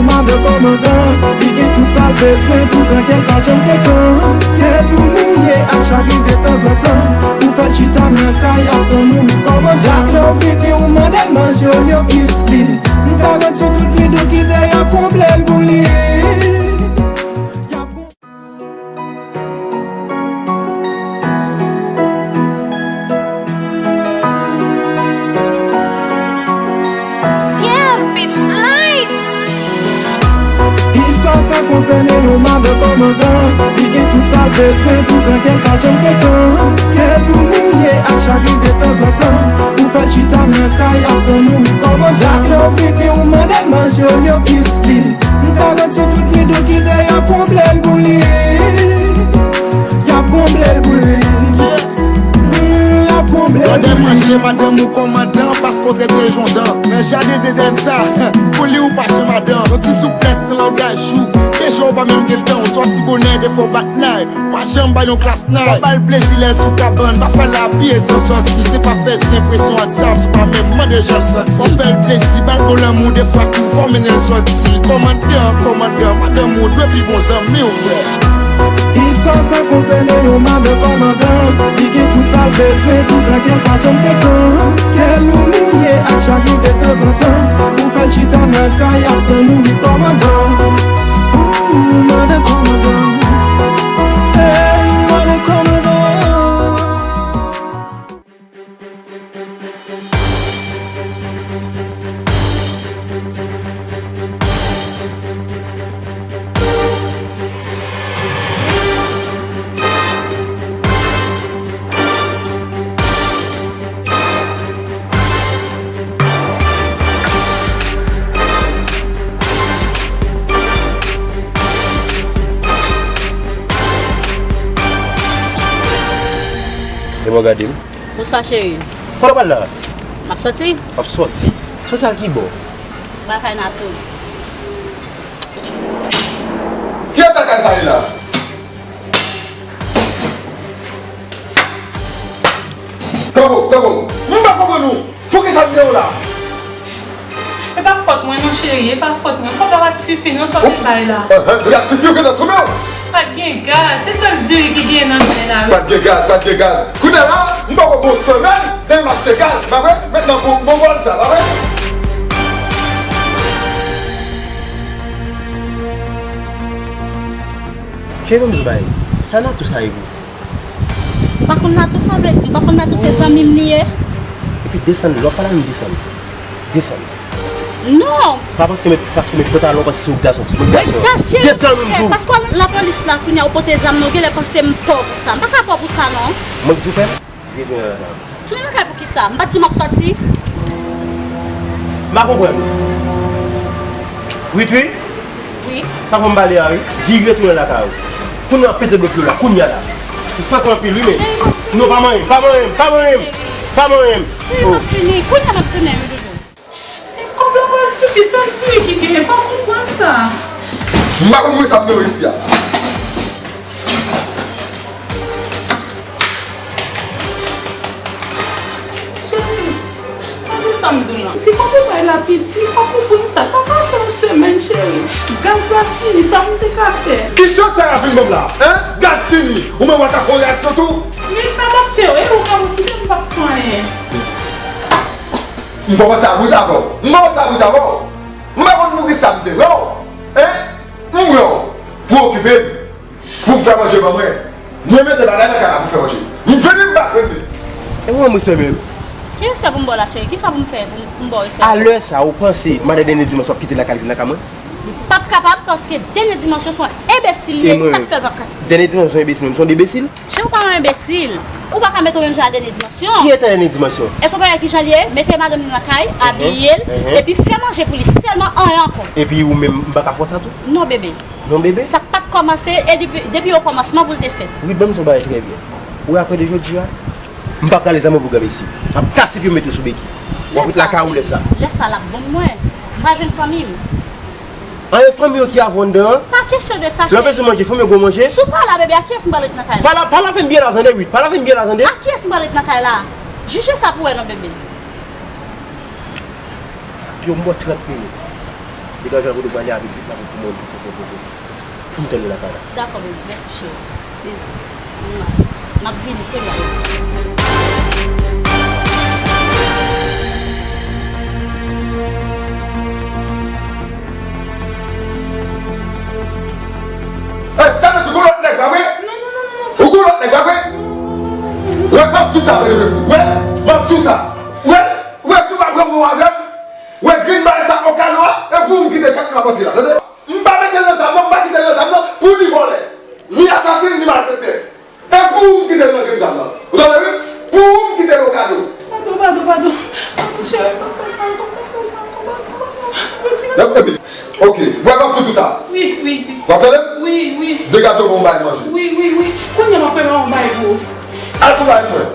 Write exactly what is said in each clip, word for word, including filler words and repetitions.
Madan kòmandan, li gen tout sa l bezwen, pou trankil pa janm kontan. Kè l pou mouye ak chagren detanzantan. Ou fè l chita nan kay ap tann ou kòmandan. Chak lè w vini, ou mande l manje, olye w kis li. M garanti w tout vidou ki te y ap konble l pou li. Y ap Istwa sa konsène yon madan kòmandan. Li gen tout sa l bezwen, pou trankil pa janm kontan. Kè l pou mouye ak chagren detanzantan. Ou fè l chita nan kay ap tann ou kòmandan. Chak lè w vini, ou mande l manje, olye w kis li. M garanti w tout vidou ki te y ap konble l pou li. Y ap konble l pou li. Mm, y ap konble l pou li. Lòdè manje madanm ou kòmandan, paske w trete l jondan. Men jaden Deden sa, pou li ou pa jan madanm. Yon ti souplès nan langaj ou. Deja w pa menm gen tan, w sòti bonè, defwa w bat nay. Pa janm bay yon klas nay. Pa ba l plezi lè l sou kabann, pa fè l abiye san sòti. Se pa fè zen presyon ak zam, se pa menm mande jan l santi. Fò w fè l plezi, ba l bon lanmou, defwa tou fò w mennen l sòti. Kòmandan, kòmandan, madanm ou dwe pi bon zanmi w, frè. Istwa sa konsène yon madan kòmandan. Li gen tout sa l bezwen, pou trankil pa janm kontan. Kè l ou mouye ak chagren detanzantan. Ou fè l chita nan kay ap tann ou kòmandan. Ooh, madan kòmandan. Hey, madan kòmandan. Lè w gade m. Bonswa, cheri. Kote w pral la? M ap sòti. W ap sòti? Sòti al ki bò? M pral kay Natou. Kiyès lakay sa ye la? Kanpo, kanpo. M pa konprann ou. Poukisa m gen w la? E pa fòt mwen non, cheri, e pa fòt mwen. Kòb la pa t sifi non, sa w te bay la. Enhen, li pa t sifi, ou gentan sou men w. Pa t gen gaz, se sèl diri ki gen nan kay la wi. Pa t gen gaz, pa t gen gaz. Kounye a la, m pa wè w gen yon semèn, depi m achte gaz, pa vre? Mentnan, bon, bon, bon, sa, pa vre? Cheri, ban m di w bagay. Sa Natou sa ye pou ou? Ou pa konn Natou sa vle di? Ou pa konn Natou se zanmi m li ye? Epi desann, lè w ap pale avè m, desann. Desann. Non! Pa paske m, paske m pantalon, paske se yon gason, se yon gason. Desann, m di w. Paske w al nan lapolis la, kounye a ou pote zam nan, ou genlè panse m pè w pou sa. M pa ka pè w pou sa, non. Mwen k di w pè m? Vye tounen lakay. Tounen lakay poukisa? M pa t di m ap sòti? M pa konprann ou. Wi, wi. Wi. Sa fè m pale a, wi. Vire tounen lakay ou. Kounye a pete blòk yo la, kounye a la. Ou fèk anpil, wi, men. Cheri, m ap fini. Non, pa manyen m, pa manyen m, pa manyen m, pa manyen m. Cheri, m ap fini. Kounye a m ap tounen, wi, doudou. E kòb la pa sifi, sèl diri ki genyen, fò w konprann sa. M pa konn poukisa m nan isi a. Cheri, tande sa m di w lan. Ti konpè bay la piti, fò w konprann sa. Pa ka fè yon semèn, cheri. Gaz la fini, sa pou m te ka fè? Ki chantay ap vin ban m la, en? Gaz fini, ou menm w ap ka fè yon reyaksyon tou? Men sa m ap fè, e ou ka kite m p ap fè anyen. M kòmanse a bout avè w. M kòmanse a bout avè w. M pa konn poukisa m te wè w. En? M wè w pou okipe m. Pou w fè manje ban mwen. Mwen mete bagay nan kay la pou fè manje. M vini m pa jwenn li. E mwen m respè menm. Kiyès sa pou m ba w la, cheri? Kisa pou m fè pou m, pou m ba w respè? A lè sa, ou panse madan Dènye Dimansyon ap kite lakay li vin lakay mwen? Li p ap kapab, paske Dènye Dimansyon se yon enbesil li ye, sa k fè l p ap ka kite. Dènye Dimansyon se yon enbesil, menm se yon enbesil. Cheri, ou pa yon enbesil. Ou pa ka mete w menm jan a Dènye Dimansyon. Ki eta Dènye Dimansyon? Èske w pa wè kijan l ye? Mete madanm li nan kay, abiye l, epi fè manje pou li sèlman, anyen ankò. Epi ou menm, m pa ka fè w sa tou? Non, bebe. Non, bebe. Sa p ap kòmanse, e depi, depi okòmansman pou l te fèt. Wi, ban m di w yon bagay trè byen. Ou wè apre de jodi a, m p ap rale zam mwen pou granmesi. M ap kase pye w mete w sou beki. W ap ret lakay ou lè sa. Lè sa l ap bon pou mwen. M va jwenn fanmi m. An, e fanmi yo ki avè w anndan an? Pa kesyon de sa, cheri. Lè w bezwen manje, fanmi yo gen w manje? Si w pa la, bebe, a kiyès m pral ret nan kay la? Pa la, pa la fè m byen la, tande, wi. Pa la fè m byen la, tande. A kiyès m pral ret nan kay la? Jije sa pou w wè non, bebe. Yo, m ba w trant minit. Degaje w al kote w prale a vit vit, m ap ret pou mwen pou fè pwopo pou m tann ou lakay la. Dakò, baby. Mèsi, cheri. Bizou. Mwa. M ap vini kounye a. Hey, sa vle di ou gon lòt nèg, pa vre? Non, non, non, non, non. Ou gon lòt nèg, pa vre? Wè, m ap di w sa, Federico. Wè, m ap di w sa. Wè, wè, si w pa pran bon avè m, wè, grenn bagay sa, okalo a, e pou ou m kite chak moun ap antre la, tande? M pa mete l nan zam nan, m pa kite l nan zam nan, pou li vòlè. Li asasen, li malfektè. E pou ou m kite l nan grenn zam nan. Ou tande, wi? Pou ou m kite l okalo. Padon, padon, padon. Padon, cheri, pa fè sa ankò, pa fè sa ankò, padon, padon. Retire sa. Lève tes pieds. Ok, wè, m ap di w sa. Wi, wi, wi. W ap tande m? Wi, wi. Degaje w pou m bay manje. Wi, wi, wi. Kounye a m ap prepare yon bay pou ou. Al pou bay mwen.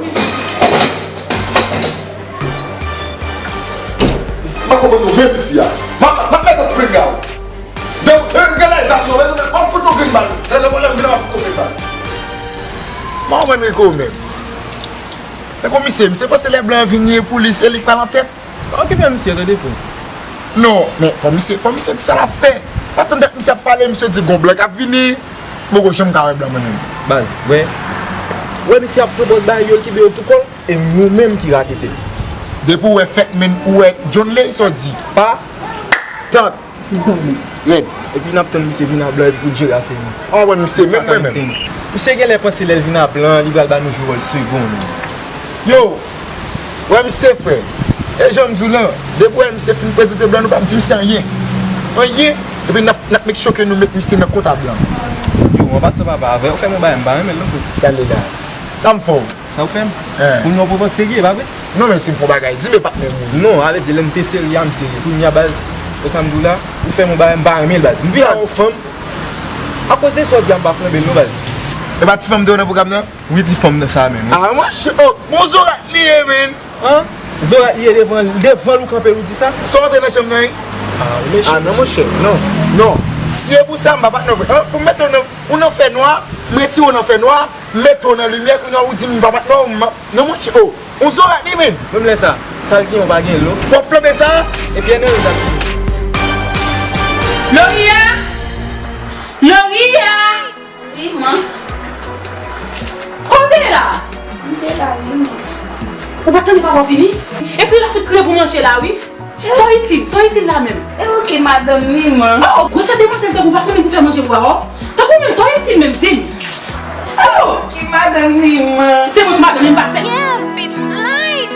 M ap konprann nou menm isi a. M ap, m ap mete spring out. Donk, e, gade zam yo, mezanmi, m ap fout yon grenn bal. Lè nou pale, m vin ap fout yon grenn bal. M ap konprann Rico menm. Tankou misye, misye panse lè blan vini pou li, se li k pral antèt. Pa okipe misye, tande frè. Non, men fò misye, fò misye di sa l ap fè. Pa tann dat misye ap pale, misye di gon blan k ap vini. M poko janm ka wè blan mwen menm. Baz, wè. Wè misye ap pran bòz bagay yo, l kenbe yo pou kò l, e nou menm ki rakete. Depi w wè fèt men, ou wè John Lay, sa w di? Pa tant. Rèd. Epi n ap tann misye vin a blan epi pou jere afè nou. An wè misye menm mwen menm. Misye genlè panse lè l vin a blan, li pral ba nou jwe wòl segon. Yo, wè misye frè. E jan m di w lan, depi w wè misye fin prezante blan, nou p ap di misye anyen. Anyen. Epi n ap, n ap make sure ke nou met misye nan kont a blan. Yo, an pasan papa, avè w fè m yon bagay m pa renmen l non frè. Sa l ye la? Sa m fè w? Sa w fè m? Kounye a w poko serye, pa vre? Non, men si m fè yon bagay, di m e patnè m ou ye. Non, a vle di lè m te serye a, m serye. Kounye a baz, wè sa m di w la, ou fè m yon bagay m pa renmen l baz. M vin a yon fanm. Akoz de sa w di a m pa flanbe l non baz. E pa ti fanm te yo nan pwogram nan? Wi, ti fanm nan sa menm. A, monchè, oh, bon zorat li ye, men. An? Zorat li ye devan, devan l ou kanpe l ou di sa? Sa w antre nan chanm nan, wi? A, ou mechan. A, non, monchè, non. Non. Si e pou sa, m pa patnè w vre. An, pou m mete w nan, ou nan fè nwa, m retire w nan fè nwa, m mete w nan limyè, kounye a ou di m pa patnè w, m ap, non, monchè, oh. Yon zorat li menm. Menm lè sa, sa l gen, ou pa gen l non. W ap flanbe sa? Epi ann rele sa. Loria! Loria! Wi, man. Kote w ye la? M te la, wi, man. Ou pa tande papa w vini? Epi l ap fout kriye pou manje la, wi. Sa w itil? Sa w itil la menm? E oke, madanm ni, man. Oh, gwosè demwazèl tankou w pa konnen pou fè manje pou papa w. Tankou menm, sa w itil menm, di m? Oh! Ki madanm ni, man. Se mwen ki madanm li, m pa sè. Yeah, beats light.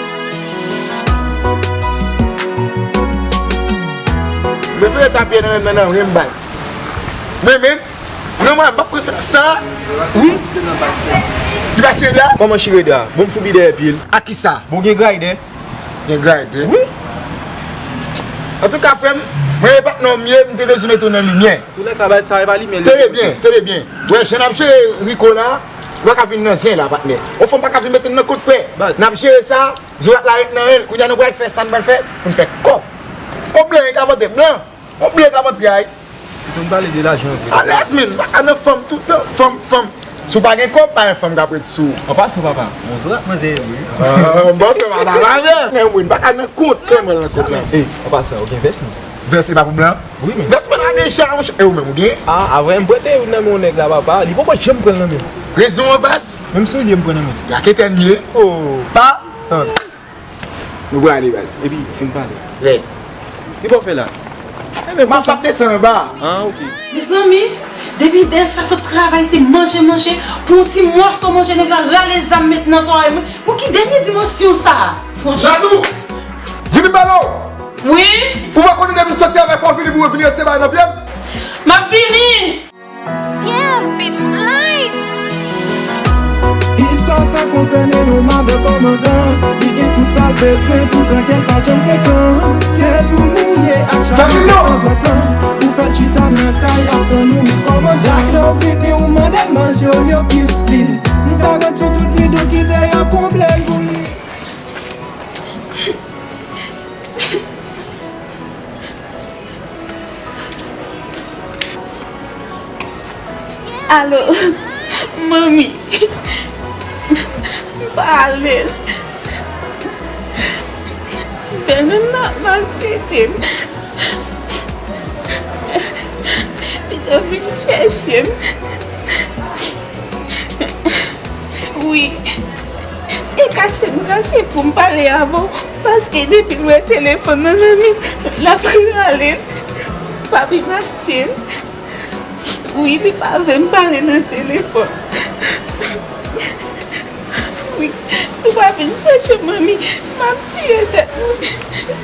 Mesye, tapye nan, nan, nan, nan, baz. Mwen menm, non, mwen, m ap pran sa, sa, wi. Ki pa chire dra? Kòman chire dra? Bon, m foubi dèyè pye l. A kisa? Bon, gen graydè. Gen graydè. Wi. Antouka, frè m, mwen e patnè w m ye, m te bezwen mete w nan limyè. Toulèka, baz, sa e pa limyè. Tande byen, tande byen. Wè, jan n ap jere Rico la, ou pa ka vin nan zen la, patnè. Yon fanm pa ka vin mete n nan kont, frè. Baz. N ap jere sa, zorat la ret nan men l. Kounye a nou pral fè sa n pral fè, pou n fè kòb. Yon blan ki ka vante blan. Yon blan ki ka vante, ay. Ou konn pale de lajan vre. Alèz, men, m pa ka nan fanm toutan. Fanm, fanm. Si w pa gen kòb, pa gen fanm k ap ret sou ou. An pasan, papa, yon zorat manzè ye vre. Ah, m panse w pa ta ladan. Men mwen, m pa ka nan kont, kè mwen nan kont la. Ey, an pasan, ou gen vès, non? Vès, li pa pou blan? Wi, men. Vès mwen la deja, monchè. E ou menm, ou gen? Ah, avè m prete youn nan men yon nèg la, papa. Li poko janm pran l nan men m. Rezon an, baz? Menm soulye m pran nan men l. Raketè n ye. Oh. Pa. Tann. Nou prale, baz. Epi, fin pale. Rèd. Ki pa w fè la? M ap desann anba. Ah, ok. Mezanmi, depi nèg sa sot travay, se manje, manje. Pou yon ti mòso manje, nèg la rale zam met nan zòrèy mwen. Pou ki dènye dimansyon sa a? Franchman. Jadou! Vini pale w! Wi? Ou pa konnen depi m soti avè fò vini pou w vini retire bagay nan pye m? M ap vini! Yeah, beats light. Istwa sa konsène yon madan kòmandan. Li gen tout sa l bezwen, poutan kè l pa janm kontan. Kè l tou mouye ak chalè tanzantan. Ou fè l chita nan kay ap tann ou kòmandan. Chak lè w vini, ou mande l manje olye w kis li. M garanti w tout vide ou kite yon pwoblèm pou li. Alo, manmi, m pa alèz. Bèlmè m nan ap maltrete m. Yo vin chèche m. Wi. E kache m kache pou m pale avè w, paske depi l wè telefòn nan nan men m, l ap rale l. Papi m achte l. Wi, li pa vle m pale nan telefòn. Wi, si w pa vin chèche m, manmi, m ap tiye tèt mwen.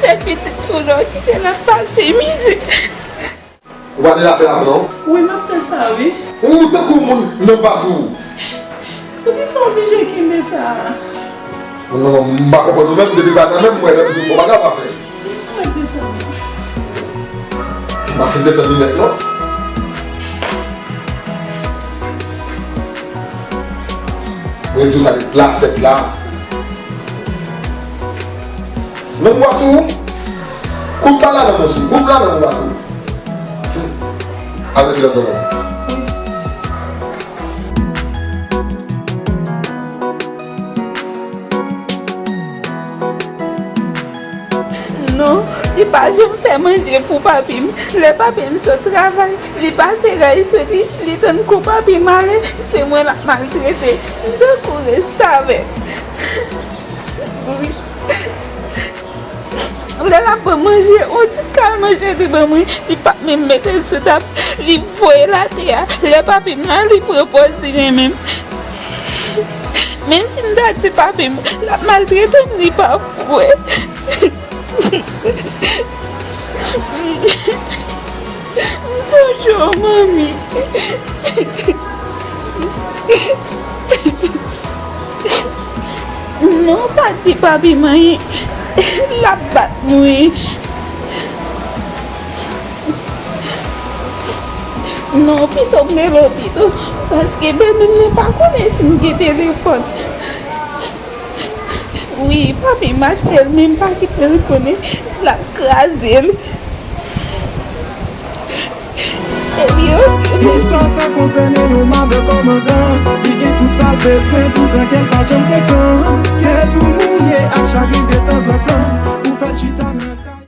Sèl pitit fi w la w kite l ap pase mizè. Ou pa te la sèl avan non? Wi, m ap fè sa, wi. Ou tankou moun nan baz ou. Poukisa w oblije kenbe sa a? Non, non, non, m pa konprann ou menm, depi l pa nan men m, mwen, lè m di w fè w bagay, w pa fè. Mwen desann. M pa fin desann li nèt, non. Mwen di w sa nèt la, sèt la. Nan bwa sou ou? Koub bal la nan bwa sou ou. Koub la nan bwa sou ou. Al mete nan ton nan. Non, li pa janm fè manje pou papi m. Lè papi m sot travay, li pase ray sou li, li tann kou papi m ale, se mwen l ap maltrete. M tankou restavèk. Wi. Lè l ap ban manje, yon ti kal manje li ban mwen, li pa menm mete l sou tab, li voye l atè a. Lè papi m la, li pran pòz li renmen m. Menm si m ta di papi m, l ap maltrete m, li pa kwè. M sonje w, manmi. Non, pa di papi m anyen. L ap bat mwen. Non, pito m rele w pito, paske bebe m nan pa konnen si m gen telefòn. Wi, papi m achte l, men m pa kite l konnen, l ap kraze l. Epi yo. Istwa sa konsène yon madan kòmandan. Li gen tout sa l bezwen poutan kè l pa janm kontan. Kè l tou mouye ak chagren detanzantan. Pou fè l chita nan kay.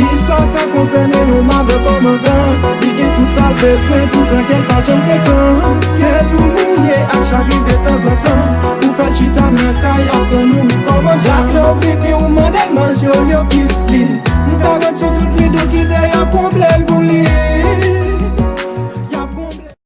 Istwa sa konsène yon madan kòmandan. Li gen tout sa l bezwen poutan kè l pa janm kontan. Kè l tou mouye ak chagren detanzantan. Pou fè l chita nan kay ap tann ou kòmandan. Chak lè w vini ou mande l manje, ou yo kis li. M garanti w tout lide w